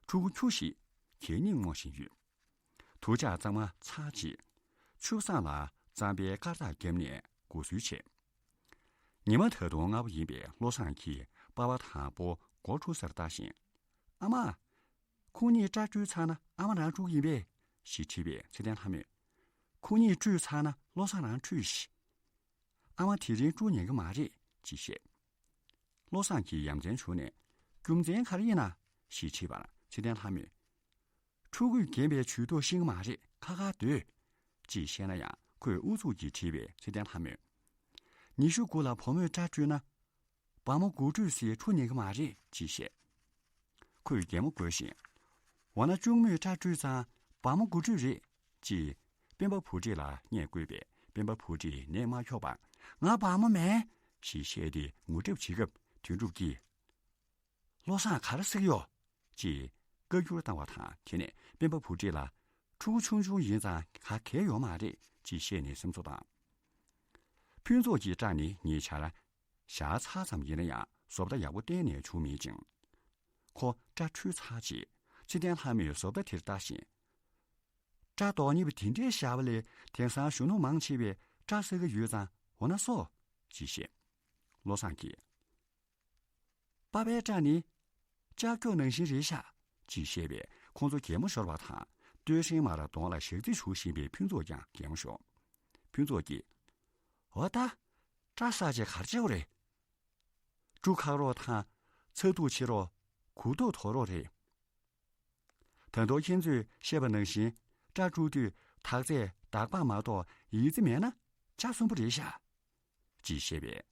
ཕྲུ་གུ་ཁྱུ་ཞིག་གད་སྙིགས་རྔོ་བཞིན་ཡོད། དུ་ཆ་གཙང་མ་ཚར་རྗེས། ཆུ་བཟང་ལ་རྩམ་པའི་སྐར་ཐག་བརྒྱབ་ནས་སྒོ་སྲུལ་བྱས། ཉི་མ་ད་དུང་སྔ་པོ་ཡིན་པས་བློ་བཟང་གིས་པ་ཕ་དང་པོ་སྒོ་འཁྲུ་སར་ལྟ་བཞིན། ཨ་མ། ཁོང་གཉིས་སྐྲ་བཀྲུས་ཚར་ན་ཨ་མ་རང་བཀྲུ་གི་ཡིན་པས། ཞེས་དྲིས་པས་ཚེ་བརྟན་ལྷ་མོས། ཁོང་གཉིས་བཀྲུས་ཚར་ན་བློ་བཟང་རང་བཀྲུས་ཤིག། ཨ་མ་དེ་རིང་བཀྲུ་ཉན་གི་མ་རེད། ཅེས་བཤད། བློ་བཟང་གིས་ཡ་མཚན་བྱུང་ནས། རྒྱུ་མཚན་ག་རེ་ཡིན་ན། ཞེས་དྲིས་པར་ཚེ་བརྟན་ལྷ་མོས། ཕྲུ་གུས་བརྒྱན་པའི་ཇུས་གཏོགས་ཤེས་ཀྱི་མ་རེད། ཁ་ཁ་སྡོད། ཅེས་བཤད་ན་ཡང་ཁོས་ཨུ་ཚུགས་ཀྱིས་དྲིས་པས་ཚེ་བརྟན་ལྷ་མོས། ཉི་ཤུ་དགུ་ལ་བུ་མོས་སྐྲ་བཀྲུས་ན། བ་མོ་དགུ་བཀྲུས་སའི་ཁྲུ་ཉན་གྱི་མ་རེད། ཅེས་བཤད། ཁོས་གད་མོ་དགོད་བཞིན། འོ་ན་གཅུང་མོས་སྐྲ་བཀྲུས་ཙང་བ་མོ་དགུ་བཀྲུས་རེད། ཅེས་སྤེན་པ་བུ་ཁྲིད་ལ་བསྙད་བཀོད་པས་སྤེན་པ་བུ་ཁྲིད་ནད་མ་འཁྱོག་པར། ང་བ་མོ་མིན། ཞེས་བཤད་དེ་ངུ་གྲབས་བྱེད་སྐབས་དོན་གྲུབ་ཀྱིས། བློ་བཟང་ག་རེ་ཟེར་གྱི་ཡོད། ཅེས་བཀའ་བཀྱོན་བཏང་བ་དང་། དེ་ནས་སྤེན་པ་བུ་ཁྲིད་ལ། ཕྲུ་གུ་ཆུང་ཆུང་ཡིན་ཙང་ག་གེ་ཡོད་མ་རེད། ཅེས་བཤད་ནས་སེམས་གསོ་བཏང་། ཕུན་ཚོགས་ཀྱི་སྐྲ་ནི་ཉེ་ཆར་བཞར་ཚར་ཙམ་ཡིན་ན་ཡང་བཟོ་ལྟ་ཡག་པོ་གཏན་ནས་བྱུང་མེད་ཅིང་། ཁོ་སྐྲ་འཁྲུད་ཚར་རྗེས་ཚེ་བརྟན་ལྷ་མོས་བཟོ་ལྟ་དེར་ལྟ་བཞིན། སྐྲ་མདོག་ཉེས་པ་དེ་འདྲའི་ཞར་བ་ལས་དེང་སང་གཞོན་ནུ་མང་ཆེ་བས་སྐྲ་སྲེག་གི་ཡོད་ཙང་འོ་ན་སོ། ཅེས་བཤད། བློ་བཟང་གིས། པ་ཕའི་སྐྲ་ནི་ལྕགས་སྒྱོགས་ནང་བཞིན་རེད་ཤག། ཅེས་བཤད་པས་ཁོང་ཚོ་གད་མོ་ཤོར་བ་དང་། སྟོད་ཧྲེང་མར་གདོང་ལ་ཞག་རྩི་བྱུག་བཞིན་པའི་ཕུན་ཚོགས་ཀྱང་གད་མོ་ཤོར། ཕུན་ཚོགས་ཀྱིས། འོ་ད། སྐྲ་བསགས་རྗེས་ག་རེ་བྱེད་དགོས་རེད། སྐྲུ་ཁག་རོགས་དང་། ཚ་གདུག་བྱེད་རོགས། གུ་དོག་དོར་རོགས་རེད། ད་དུང་ཁྱེད་ཚོས་བཤད་པ་ནང་བཞིན་སྐྲ་བཀྲུ་དུས་དག་ཚད་འདག་པ་མ་གཏོགས་ཡི་ཙི་མེད་ན་ཆ་སུན་པོ་རེད་ཤག། ཅེས་བཤད་པས།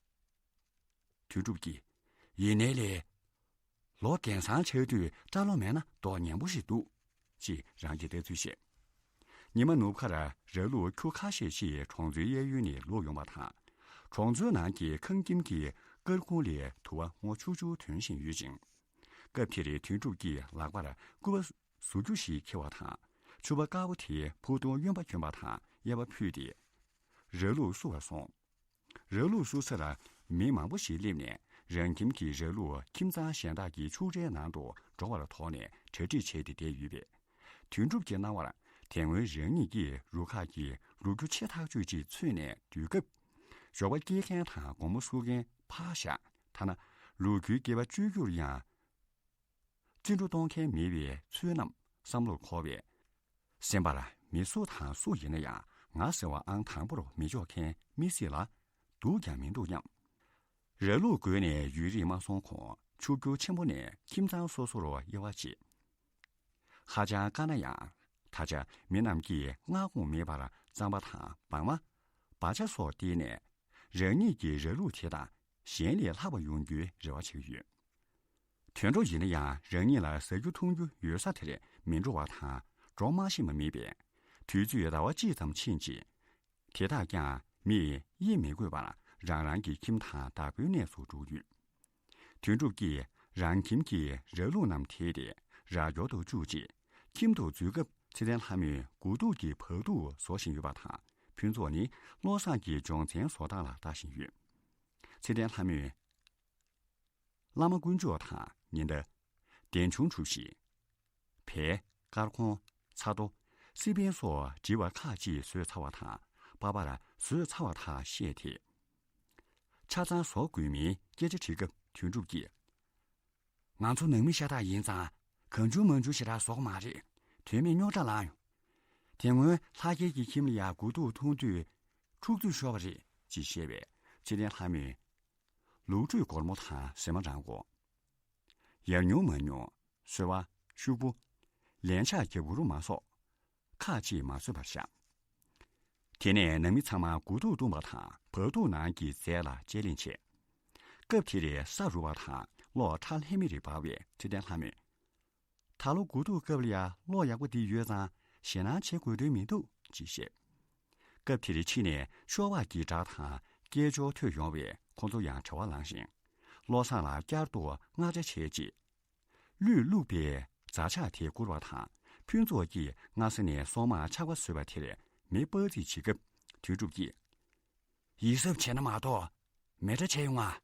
དོན་གྲུབ་ཀྱིས། ཡིན་ནའི་ལས། ལོ་རྒན་སང་ཆགས་དུས་སྐྲ་ལོ་མེད་ན་མདོག་ངན་པོ་ཞིག་འདུག། ཅེས་རང་གི་ལྟ་ཚུལ་བཤད། ཉི་མ་ནུབ་ཁར་ར་ལུག་ཁྱུ་ཁ་ཤས་ཤིག་གྲོང་ཚོའི་གཡས་གཡོན་ནས་ལོག་ཡོང་བ་དང་། གྲོང་ཚོའི་ནང་གི་ཁང་ཁྱིམ་གྱི་སྐར་ཁུང་ལས་དུ་བ་སྔོ་ཆུག་ཆུག་ཐོན་བཞིན་ཡོད་ཅིང་། སྐབས་དེར་དོན་གྲུབ་ཀྱིས་ལག་པར་སྐུད་པ་ཟུར་རྒྱུ་ཞིག་འཁྱེར་བ་དང་། ཕྱུ་པ་དཀར་པོ་དེ་ཕུ་ཐུང་གཡོན་པ་གྱོན་པ་དང་གཡས་པ་ཕུད་དེ། ར་ལུག་བསུ་བར་སོང་། ར་ལུག་བསུ་སར་མི་མང་པོ་ཞིག་སླེབས་ནས་རང་ཁྱིམ་གྱི་ར་ལུག་ཁྱིམ་ཚང་གཞན་དག་གི་ཕྱུགས་རའི་ནང་དུ་འགྲོ་བར་དོགས་ནས་གྲ་སྒྲིག་བྱས་ཏེ་བསྡད་ཡོད་པས། དོན་གྲུབ་ཀྱི་རྣ་བར་དེ་སྔོན་རང་ཉིད་ཀྱིས་རུ་ཁག་གི་ལོ་རྒྱུས་ཆེ་ཐག་ཆོད་ཅིག་འཚོལ་ནས་སྡོད་སྐབས། ཞོགས་པ་སྐྱེལ་མཁན་དང་དགོང་མོ་བསུ་མཁན་ཕར་བཞག། ཐ་ན་ལོ་རྒྱུས་སྐྱེལ་བ་བཅོས་བསྒྱུར་ཡང་བརྩི་འགྲོ་གཏོང་མཁན་མེད་པའི་ཚུལ་རྣམས་བསམ་བློར་འཁོར་བས། སེམས་པར་མི་སུ་དང་སུ་ཡིན་ན་ཡང་ང་ཟེར་བ་ཨང་དང་པོར་མི་འཇོག་མཁན་མི་སྲིད་ལ། འདུག་ཀྱང་མི་འདུག་སྙམ། ར་ལུག་བགོས་ནས་ཡུན་རིང་མ་སོང་གོང་ཆུ་རྒྱུན་ཆེན་པོ་ནས་ཁྱིམ་ཚང་སོ་སོར་དབྱེ་བ་ཕྱེ། ཧ་ཅང་དཀའ་ན་ཡང་ད་ཆ་མི་རྣམས་ཀྱིས་མངའ་ཁོངས་མེད་པར་རྩམ་པ་དང་སྦྲང་མ། བག་ཆགས་སོགས་བརྟེན་ནས། རང་ཉིད་ཀྱི་ར་ལུག་དེ་དང་གཞན་ལས་ལྷག་པ་ཡོང་རྒྱུའི་རེ་བ་བྱེད་ཀྱི་ཡོད། དུད་འགྲོ་ཡིན་ན་ཡང་རང་ཉིད་ལ་ཟ་རྒྱུ་འཐུང་རྒྱུ་ཡོད་ས་དེར་མི་འགྲོ་བ་དང་འགྲོ་མ་ཤེས་པ་མེད་པས། དུས་ཚོད་ཟླ་བ་གཅིག་ཙམ་ཕྱིན་རྗེས། དེ་དག་ཀྱང་མིས་དབྱེ་མི་དགོས་པར་རང་རང་གི་ཁྱིམ་དང་བདག་པོའི་གནས་སུ་འགྲོ་གི་ཡོད། དོན་གྲུབ་ཀྱིས་རང་ཁྱིམ་གྱི་ར་ལུག་རྣམས་དེད་དེ་ར་སྐྱོར་དུ་བཅུག་རྗེས། ཁྱིམ་དུ་འཛུལ་སྐབས་ཚེ་བརྟན་ལྷ་མོས་དགུ་ཐུག་གི་བག་ཐུག་བཟོ་བཞིན་ཡོད་པ་དང་། ཕུན་ཚོགས་ནི་བློ་བཟང་གི་སྦྱོང་ཚན་བཟོ་སྟངས་ལ་ལྟ་བཞིན་ཡོད། ཚེ་བརྟན་ལྷ་མོས། བླ་མ་དཀོན་མཆོག་དང་ཉི་ཟླ། བདེ་འབྱུང་གྲུ་བཞི། བལ། དཀར་གོང་། ཚ་རྡོ། སི་པན་སོགས་བྲིས་པ་ཁག་ཅིག་བཟོས་ཚར་བ་དང་པར་པར་བཟོས་ཚར་བ་དག་བཤད་དེ། ཆ་ཚང་བཟོ་དགོས་མིན་སྐད་ཆ་དྲིས་སྐབས་དོན་གྲུབ་ཀྱིས། ང་ཚོ་ནང་མི་ཤ་སྟག་ཡིན་ཙང་གང་བྱུང་མང་བྱུང་ཞེ་དྲག་བཟོ་གི་མ་རེད། དོན་མེད་རྙོག་དྲ་ལངས་ཡོང་། དེ་སྔོན་ལྷ་རྒྱལ་གྱི་ཁྱིམ་ལ་ཡང་དགུ་ཐུག་འཐུང་དུས་འཁྲུག་རྩོད་ཤོར་བ་རེད་ཅེས་བཤད་པས་ཚེ་བརྟན་ལྷ་མོས། ལུག་ཁྲོད་སྒོར་མོ་དང་ཟེ་མ་རང་མགོ། ཡར་ཉུང་མར་ཉུང་། སོལ་བ། ཤོག་བུ། ལན་ཆགས་རྒྱབ་འགུར་མ་སོགས་ཁག་ཅིག་མ་བཟོས་པར་བཞག་དེ་ནས་ནང་མི་ཚང་མ་དགུ་ཐུག་བཏུང་བ་དང་བག་ཐུག་ནང་གི་རྫས་ལ་དཔྱད་གླེང་བྱས། སྐབས་དེར་ས་རུབ་པ་དང་གློག་ཁྲ་ལྷམ་མེ་རེ་འབར་བས་ཚེ་བརྟན་ལྷ་མོས། ད་ལོ་དགུ་ཐུག་སྐབས་ལ་ཡང་གློག་ཡག་པོ་འདི་ཡོད་ཙང་ཞེད་སྣང་བྱེད་དགོས་དོན་མི་འདུག་ཅེས་བཤད། སྐབས་དེར་ཕྱི་ནས་ཤོ་སྦག་གི་སྒྲ་དང་སྐད་ཅོར་ཐོས་ཡོང་བས་ཁོ་ཚོ་ཡང་བྲེལ་བ་ལངས་ཤིང་། བློ་བཟང་ལ་བསྐྱར་དུ་མངགས་བྱ་བྱས་རྗེས། གླུད་བླུགས་པའི་རྫ་ཆག་དེ་བསྐུར་བ་དང་ཕུན་ཚོགས་ཀྱིས་སྔ་ས་ནས་སོག་དམག་ཆག་པ་བཟོས་པ་དེར་མེ་སྤར་རྩིས་བྱེད་སྐབས་དོན་གྲུབ་ཀྱིས། ཡིད་གཟབ་བྱས་ན་མ་གཏོགས་མེ་དགྲ་བྱས་ཡོང་ང་།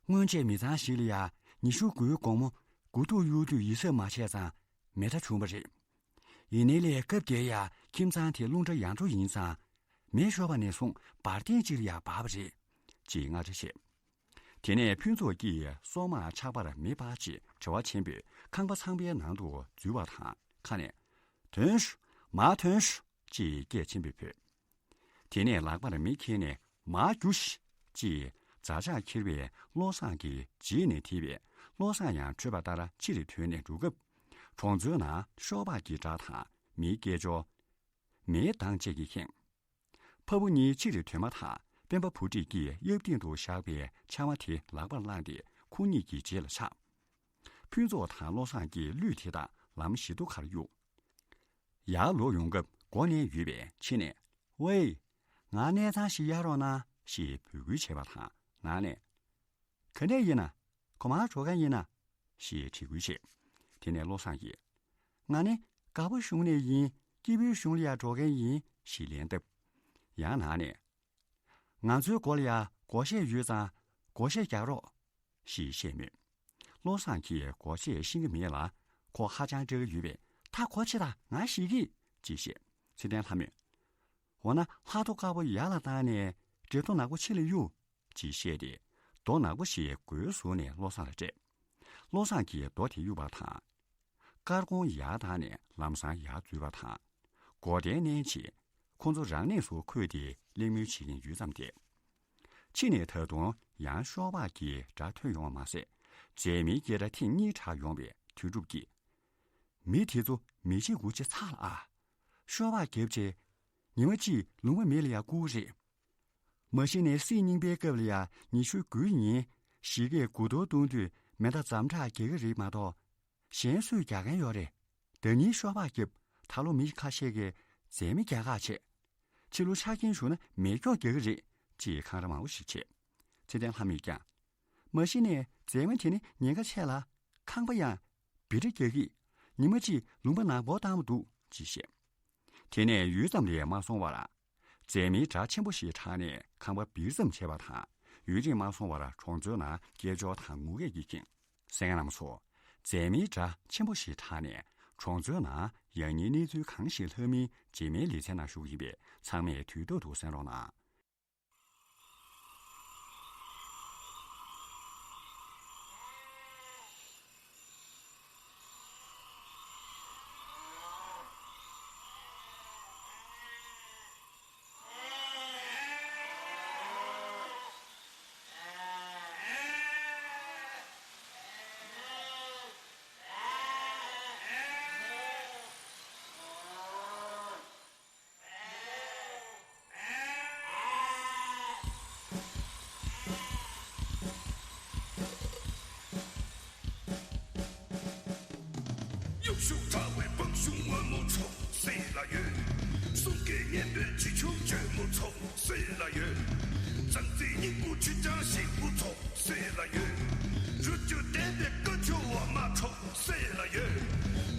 སྔོན་ཆད་མི་ཚང་ཞིག་ལ་ཡ་ཉི་ཤུ་དགུའི་དགོང་མོ་དགུ་ཐུག་གཡུག་དུས་ཡིད་གཟབ་མ་བྱས་ཙང་མེ་དགྲ་བྱུང་བ་རེད། ཡིན་ནའི་ལས་སྐབས་དེར་ཡ་ཁྱིམ་ཚང་དེ་རླུང་རྟ་ཡར་འགྲོ་ཡིན་ཙང་མེ་ཤོར་བ་ནས་བཟུང་འབར་ཐེངས་གཅིག་ལ་ཡ་འབར་བ་རེད། ཅེས་དངངས་སྐྲག་བྱས། དེ་ནས་ཕུན་ཚོགས་ཀྱིས་སོག་དམག་ཆག་པར་མེ་སྤར་རྗེས་བྲེལ་བ་ཆེན་པོས་ཁང་པ་ཚང་པའི་ནང་དུ་འཛུལ་བ་དང་ཁ་ནས། ཐོན་ཤོག་མར་ཐོན་ཤོག་ཅེས་སྐད་ཆེན་པོས་བོས། དེ་ནས་ལག་པར་མེ་ཁྱེར་ནས་མར་རྒྱུགས་ཤིག་ཅེས་རྫ་ཆག་ཁྱེར་བའི་བློ་བཟང་གི་རྗེས་ནས་དེད་པས་བློ་བཟང་ཡང་ཁྲོས་པ་ལྟར་ཕྱིར་ཐོན་ནས་འགྲོ་སྐབས། གྲོང་ཚོའི་ནང་ཤོ་སྦག་གི་སྒྲ་དང་མིའི་སྐད་ཅོར། མེའི་གདངས་བཅས་ཀྱིས་ཁེངས། ཕ་བུ་གཉིས་ཕྱིར་ཐོན་མ་ཐག་སྤེན་པ་བུ་ཁྲིད་ཀྱིས་གཡབ་སྟེང་དུ་བཞག་པའི་ཕྱགས་མ་དེ་ལག་པར་བླངས་ཏེ་ཁོ་གཉིས་ཀྱི་རྗེས་ལ་ཆགས། ཕུན་ཚོགས་དང་བློ་བཟང་གིས་གླུད་དེ་དག་ལམ་བཞི་མདོ་ཁར་གཡུགས། ཡར་ལོག་ཡོང་སྐབས་སྒོ་ནས་ཡོད་པས་ཕྱི་ནས། ཝེ། ང་གནས་ཚང་ཞིག་གཡར་རོགས་གནང་ཞེས་འབོད་སྐུལ་བྱས་པ་དང་ནང་ནས། ག་འདྲས་ཡིན་ན། གོ་མར་འགྲོ་མཁན་ཡིན་ན། ཞེས་དྲི་བཀོད་བྱས། དེ་ནས་བློ་བཟང་གིས། ང་ནི་དགའ་པོ་གཞུང་ནས་ཡིན། སྐྱིད་པོའི་གཞུང་ལ་ཡང་འགྲོ་མཁན་ཡིན་ཞེས་ལན་བཏབ། ཡང་ནང་ནས། ང་ཚོའི་སྒོ་ལ་ཡང་སྒོར་གཞས་ཡོད་ཙང་སྒོར་གཞས་རྒྱག་རོགས། ཞེས་བཤད་མོད། བློ་བཟང་གིས་སྒོར་གཞས་ཤེས་ཀྱི་མེད་ལ། ཁོ་ཧ་ཅང་སྐྲག་གི་ཡོད་པས་ད་གོ་ཆེ་ད་ང་ཤེས་ཀྱིས་ཅེས་བཤད། ཚེ་བརྟན་ལྷ་མོས། འོ་ན་ལྷ་རྡོ་དཀར་པོ་ཡར་ལ་བཏང་ནས་འབྲས་རྡོ་ནག་པོ་ཕྱི་ལ་གཡུག་ཅེས་བཤད་དེ། རྡོ་ནག་པོ་ཞིག་མགོའི་ཟུར་ནས་བློ་བཟང་ལ་སྤྲད། བློ་བཟང་གིས་རྡོ་དེ་གཡུག་པ་དང་། དཀར་གོང་ཡར་བཏང་ནས་ལམ་སང་ཡར་འཛུལ་བ་དང་། སྒོ་གདན་མནན་རྗེས་ཁོ་ཚོ་རང་གནས་སུ་འཁོད་དེ་གླེང་མོལ་བྱེད་ཀྱིན་ཡོད་ཙམ་དེ། ཕྱི་ནས་ད་དུང་ཡང་ཤོ་སྦག་གི་སྒྲ་ཐོས་ཡོང་བ་མ་ཟད། རྫས་མའི་སྐད་སྒྲ་ཐེངས་གཉིས་གྲགས་ཡོང་བས་དོན་གྲུབ་ཀྱིས། མི་དེ་ཚོ་མི་གཅིག་དགུ་གཅིག་ཚར་ལ་ཨ། ཤོ་སྦག་བརྒྱབ་རྗེས། ཉི་མ་གཅིག་ལུང་པ་མེ་ལ་ཡར་བསྐུར་རེད། མ་གཞི་ནས་སྲིད་རྙིང་པའི་སྐབས་ལ་ཡང་ཉི་ཤུ་དགུའི་ཉིན་གཞིས་ཀས་དགུ་གཏོར་གཏོང་དུས་མེ་མདའ་འཛོམས་དྲག་རྒྱག་གི་རེད་མ་གཏོགས། གཞན་སུས་རྒྱག་མཁན་ཡོད་རེད། ད་ཉིན་ཤོ་སྦག་བརྒྱབ། ད་ལོ་མི་ཁ་ཤས་ཀྱིས་རྫས་མ་རྒྱག་ཁ་བྱེད། ཕྱི་ལོ་ཆ་རྐྱེན་བྱུང་ན་མེ་སྒྱོགས་རྒྱག་གི་རེད་ཅེས་འཁང་ར་མང་པོ་ཞིག་བྱས། ཚེ་བརྟན་ལྷ་མོས་ཀྱང་། མ་གཞི་ནས་རྫས་མ་དེ་ནི་ཉེན་ཁ་ཆེ་ལ། ཁང་པ་ཡང་བི་ཏྲ་རྒྱག་གི། ཉི་མ་གཅིག་ལུང་པ་ནག་པོ་བཏང་བ་འདུག་ཅེས་བཤད། དེ་ནས་ཡུད་ཙམ་ལས་མ་སོང་བར། རྫས་མའི་སྒྲ་ཆེན་པོ་ཞིག་གྲགས་ནས་ཁང་པ་འབིར་ཙམ་བྱས་པ་དང་། ཡུན་རིང་མ་སོང་བར་གྲོང་ཚོའི་ནང་སྐད་ཅོར་དང་ངུ་སྐད་ཀྱིས་ཁེངས། གསན་མཁན་རྣམ་པ་ཚོ། རྫས་མའི་སྒྲ་ཆེན་པོ་ཞིག་གྲགས་ནས་གྲོང་ཚོའི་ནང་ཡང་སྙིང་གནས་ཚུལ་གང་ཞིག་ལྷག་མིན་རྗེས་མའི་ལེ་ཚན་ནང་ཞུ་གི་ཡིན་པས་ཚང་མས་དུས་ཐོག་ཏུ་གསན་རོགས་གནང་། སྲས་ལ་ཡོད། གསུང་སྐད་སྙན་པའི་ཁྱི་ཆུང་ཇོ་མོ་ཚོགས་སྲས་ལ་ཡོད། བྱམས་བརྩེའི་སྙིང་པོ་ཆུ་བྱ་ཞིག་པོ་ཚོགས་སྲས་ལ་ཡོད། རུ་སྐྱོར་ལྡན་པའི་ཀ་ཆུ་འོ་མ་ཚོགས་སྲས་ལ་ཡོད།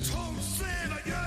ཚོགས་སྲས་ལ་ཡོད།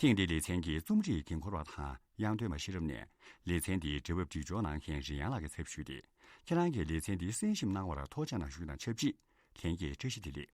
ཐེངས་འདིའི་ལེ་ཚན་གྱི་རྩོམ་སྒྲིག་འགན་འཁུར་བ་དང་དབྱངས་སྟོན་པ་ཤེས་རབ་ནས་ལེ་ཚན་འདིའི་འབྲེལ་བ་སྒྲིག་སྦྱོར་གནང་མཁན་རིན་དབྱངས་ལགས་ཀྱི་ཚབ་ཞུས་ཏེ། ཁྱེད་རང་གིས་ལེ་ཚན་འདི་གསན་ཞིབ་གནང་བར་ཐུགས་རྗེ་གནང་ཞུ་རྒྱུ་དང་ཆབས་ཅིག་ལྷན་རྒྱས་བཀྲ་ཤིས་བདེ་ལེགས།